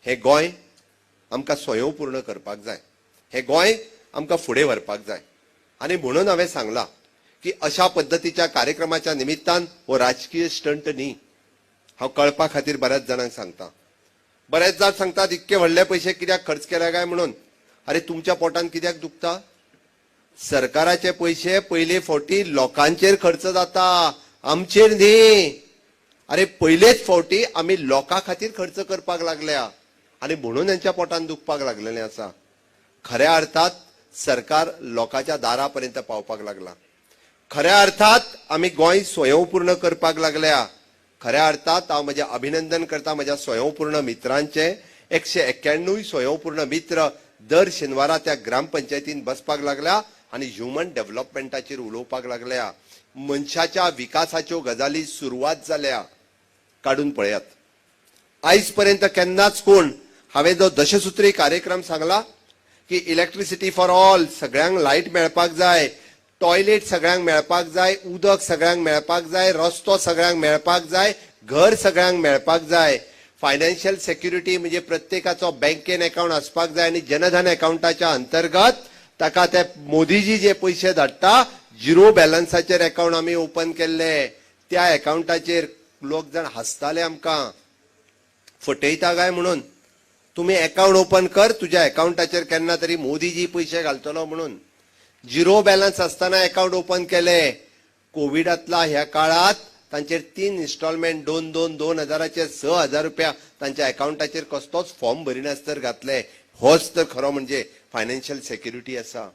हें गोंय आमकां स्वयंपूर्ण करपाक जाय, हें गोंय आमकां फुडें व्हरपाक जाय. आनी म्हणून हांवें सांगलां की अशा पद्दतीच्या कार्यक्रमाच्या निमित्तान हो राजकीय स्टंट न्ही. हांव कळपा खातीर बऱ्याच जाणांक सांगता. बरेच जाण सांगतात, इतके व्हडले पयशे कित्याक खर्च केले काय म्हणून. अरे, तुमच्या पोटान कित्याक दुखता? सरकाराचे पयशे पयले फावटी लोकांचेर खर्च जाता, आमचेर न्ही. अरे, पयलेच फावटी आमी लोकां खातीर खर्च करपाक लागल्या आनी म्हणून यांच्या पोटान दुखपाक लागलेलें आसा. खऱ्या अर्थात सरकार लोकांच्या दारा पर्यंत पावपाक लागला. खऱ्या अर्थात आमी गोंय स्वयंपूर्ण करपाक लागल्या. खऱ्या अर्थात हांव म्हजें अभिनंदन करता म्हज्या स्वयंपूर्ण मित्रांचे. 191 स्वयंपूर्ण मित्र दर शेनवारा त्या ग्रामपंचायतीन बसपाक लागल्या आनी ह्युमन डेव्हलपमेंटाचेर उलोवपाक लागल्या. मनशाच्या विकासाच्यो गजाली सुरवात जाल्या. काडून पळयात, आयज पर्यंत केन्नाच कोण, हांवें जो दशसूत्री कार्यक्रम सांगला की इलेक्ट्रिसिटी फॉर ऑल, सगळ्यांक लायट मेळपाक जाय, टॉयलेट सगळ्यांक मेळपाक जाय, उदक सगळ्यांक मेळपाक जाय, रस्तो सगळ्यांक मेळपाक जाय, घर सगळ्यांक मेळपाक जाय, फायनान्शियल सेक्युरिटी म्हणजे प्रत्येकाचो बँकेन अकाउंट आसपाक जाय आनी जनधन अकाउंटाच्या अंतर्गत ताका ते मोदीजी जे पयशे धाडटा, झिरो बॅलन्साचेर अकाउंट आमी ओपन केल्ले. त्या अकाउंटाचेर लोक जाण हांसताले आमकां, फटयता काय म्हणून. तुमी अकाउंट ओपन कर, तुज्या अकाउंटाचेर केन्ना तरी मोदीजी पयशे घालतलो म्हणून. झिरो बॅलन्स आसतना अकाउंट ओपन केले. कोविडातला ह्या काळात तांचेर तीन इन्स्टॉलमेंट दोन दोन दोन हजाराचे 6,000 रुपया तांच्या अकाउंटाचेर कसलोच फॉर्म भरिनासतर घातले. होच तर खरो म्हणजे फायनान्शियल सेक्युरिटी आसा.